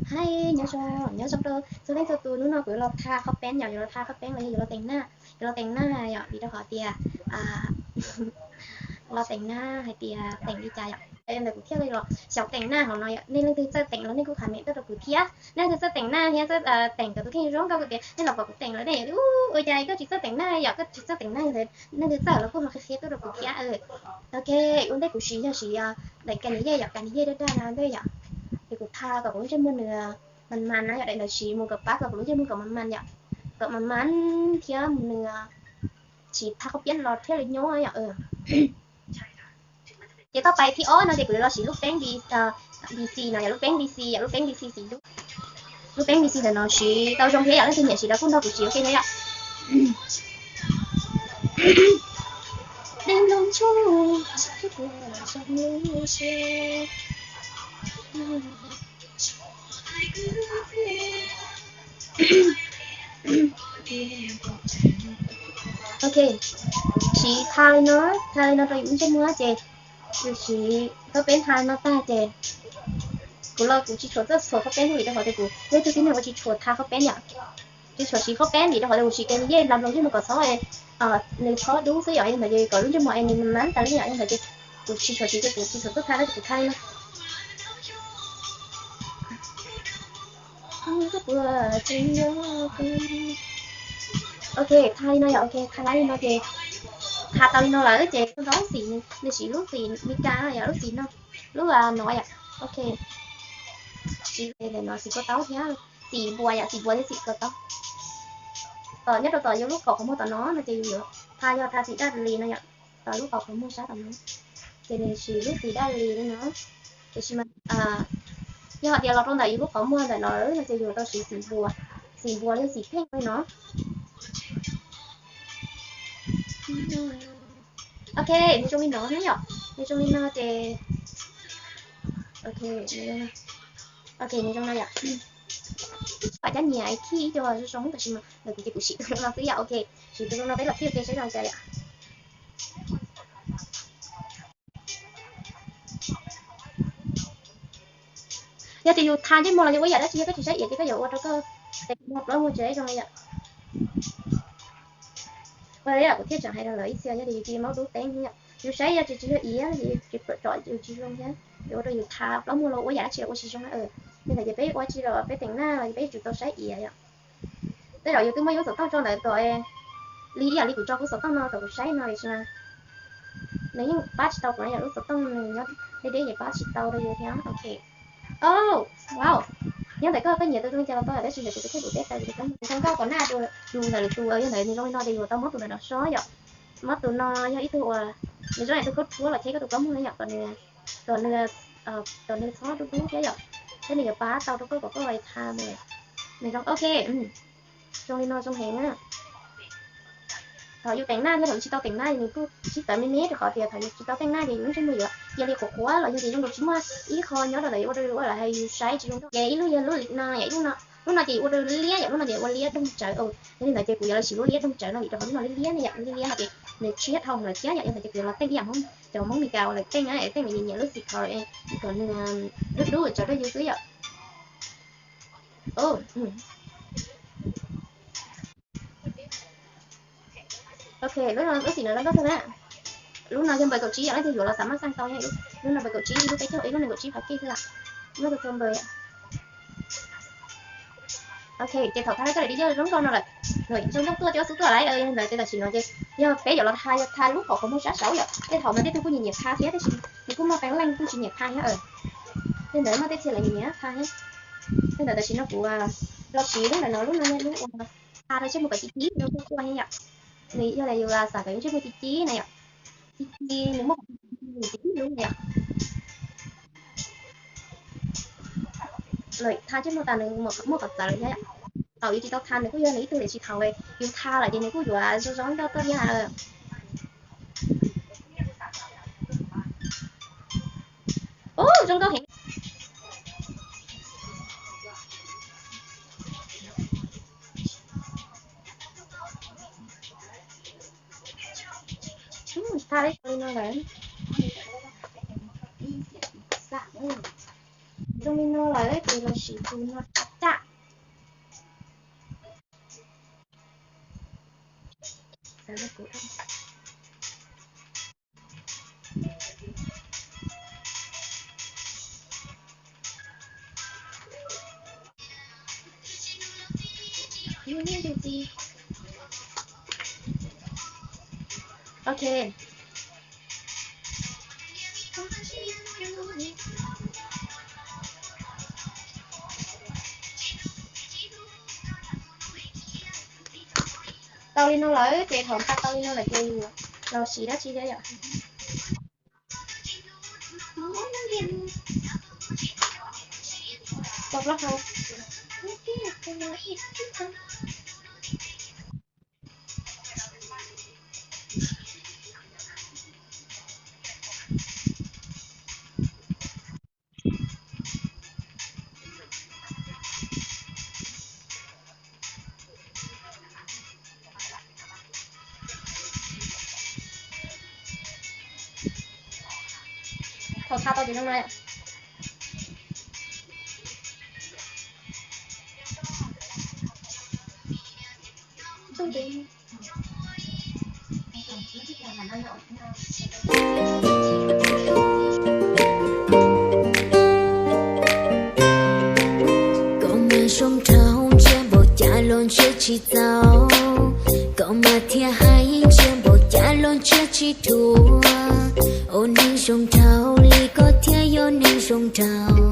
Hais nyob zoo, nyob zoo rau txhua leej txhua tus. Hnub no kuv yuav los tha qhov peeb yom, yuav los tha qhov peeb los yog yuav los teem naj, yuav los teem naj yom, vim rau qhov tias los teem naj hais tias teem li cas yom. Ntawd kuv thiaj li los xyaum teem naj hauv no yom. Nej leej twg txawj teem los nej kuj comment tuaj rau kuv thiab. Nej leej twg txawj teem naj thiab txawj teem kom tus kheej zoo nkauj tias nej los pom kuv teem los nej ua cas koj tsis txawj teem naj yom, koj tsis txawj teem naj ntawd, nej leej twg txawj los kuj ho qhia qhia tuaj rau kuv thiab. Ok, ua ntej kuv siv yog siv daim kas ni yej yom, kas ni yej daj daj no ntej yom. Ces kuv tha kom kuv lub ntsej muag nws mas mas na yom, daim ntawd siv mus kom pab kom kuv lub ntsej muag kom mas mas yom, kom mas mas thiab mus nws tsis tha qhov piab los thiaj li nyob yom. Ces toj pais thib ob no ces kuv yuav los siv lub peeb B C no yom, lub peeb B C yom, lub peeb B C xim dub. Lub peeb B C ntawm no siv tau zoo thiab yom, leej twg nyiam siv los kuj nrog kuv siv ua ke thiab yom. Deeb loo tshuj, tshuj kuv zoo lub siab. Ok, siv tha li no, tha li no rau yus lub ntsej muag ces yus siv qhov peeb tha li no tag ces kuv los kuv tsis tshua txawj txhuam qhov peeb vim rau qhov tias kuv yog ib tug tib neeg uas tsis tshua tha qhov peeb yom. Tsis tshua siv qhov peeb vim rau qhov tias kuv siv kas ni yej nplas nploos ntsej muag kom txhob nws txhob dub xwb yom, yog ntawd ces kom lub ntsej muag es nws mas tas li yom, yog ntawd ces kuv tsis tshua siv ces kuv tsis tshua txawj tha tab sis kuv tha li no. Ok, tha li no yom, ok, tha li no ces tha tau li no lawm ces rau xim, nws siv lub xim Meskas yom, lub xim no, lub no yom, ok. Siv no xim kua taub thiab, xim npua yom, xim npua thiab xim kua taub. Tom nyob rau tom yus lub qhov qhov muag tom no no ces yus yuav tha yog tha xim daj li no yom, tom lub qhov qhov muag sab tom no ces nws siv lub xim daj li li no. Tiam sis mas yog hais tias los rau ntawm yus lub qhov muag ntawm no no ces yus tau siv xim npua, xim npua li xim pheej li no. Ok, nws zoo li no thiab yom, nws zoo li no ces, ok, ok, nws zoo no yom. Pam cab nyias khij ib co zoo zoo tab sis mas ntawm kuv ces kuv siv tus no xwb yom, ok, siv tus no peb los khij ua ke saib zoo cas yom. Yog tias yus tha ntsej muag los yog ua yam dab tsi yog koj tsis saib iav ces koj yuav ua rau koj tes muag plaub muag tsis zoo li yom. Ua li yam kuv thiaj tseem hais rau lawv ib txhia, yog tias yus tsis maub dub teeb yom, yus saib yog tsis tsis yog iav ces tsis pom tsom yus tsis zoo thiab, yuav ua rau yus tha plaub muag los ua yam dab tsi los ua tsis zoo na. Yog ntawd ces peb ua tsi los peb teem naj los peb yuav tsum tau saib iav yom. Tej zaum yus twb muaj ib lub xov tooj tso ntawd kom li ib yam li kuv tso kuv xov tooj no kom kuv saib no tiam sis mas nws yeej pab tsis tau kuv na yom, lub xov tooj nws nyob deb deb ces pab tsis tau rau yus thiab. Ok, oh, wow, nyob ntawm koj koj nyiam tus zoo li cas los tau tab sis ntawm kuv tus kheej kuv teb tau kuv tus kheej zoo nkauj kom naj dua yus ntawm lwm tus, yog ntawd nws zoo li no ces yus tau muab tus ntawm no so yom. Muab tus no yog ib tug uas nws zoo li tus khaub thuab los cheb koj tus plaub muag na yom, kom nws, kom nws, kom nws txhob dub dub thiab yom, thiab nws yuav pab tau rau koj kom koj tha mus nws zoo. Ok, zoo li no zoo heev na. Thaum yus teem naj thiab thaum yus tsis tau teem naj nws kuj sib tawv me me rau qhov tias thaum yus tsis tau teem naj ces yus lub ntsej muag yuav cia li qhuav qhuav los yog tias zoo nkaus tsis muaj ib qho nyob rau ntawm yus ua rau yus ua los hais yus saib tsis zoo nkauj. Ces ib lub yog lub li no yom, ib lub no, lub no ces ua rau liab yom, lub no ces ua liab doog tsawv. Yog li ntawd ces kuv yuav los siv lub liab doog tsawv no vim rau qhov lub no liab liab ne yom, liab liab no ces nws tshiab dhau lawm thiab yom. Yog ntawd ces kuv yuav los teej ib yam Hmoob, cov Hmoob Mes Kas uas lawv teej na, teej nws nyiam nyiam lub xim khaus kom nws dub dub tsawv rau yus xwb yom. Ok, lub no lub xim no zoo nkauj xwb na. Lub no yog npawb kaum tsib yom, leej twg yuav los xav maj xaj tau na. Lub no npawb kaum tsib, ib lub peb caug, ib lub nees nkaum tsib phav kij xwb. Muaj txhua txhua npawb. Ok, ces thaum tha coj daim di yog zoo nkauj no lawm, zoo nkauj tuaj coj xub tuaj lawm, yog ntawd ces tam sim no ces yog peb yuav los tha, yog tha lub qhov qhov muag sab saud yom. Tej thaum mas tej tug kuj nyiam nyiam tha thiab tab sis nws kuj muaj qee leej kuj tsis nyiam tha thiab. Tej ntawd muaj tej txhia lawv nyiam nyiam tha thiab. Tej ntawd tam sim no kuv los siv lub ntawm no, lub no yog lub uas tha rau ntsej muag kom ci ci zoo nkauj tuaj thiab yom. Nws yog li yus xav kom yus ntsej muag ci ci na yom, ci ci nws muaj qhov ci ci lub na yom. Lawm tha ntsej muag tas nws muaj qhov txawv lawm thiab yom. Thaum yus tsis tau tha nws kuj yog nws ib tug li tsis thaum yus tha lawm ces nws kuj yuav zoo zoo nkauj tuaj thiab. Ub, zoo nkauj heev. Tha li no lawm. Zoo li no lawm ces los sim tus no. Ok. Tau li no lawm ces thaum nqa tau li no lawm ces los siv dab tsi thiab yom? Thaum txha tau ces zoo no. Koj mas zoo dhau ntsia npaum cas los ntsia tsis txaus, koj mas thiaj hais ntsia npaum cas los ntsia tsis dhuav. Ua neeg zoo dhau li koj thiaj yog neeg zoo dhau.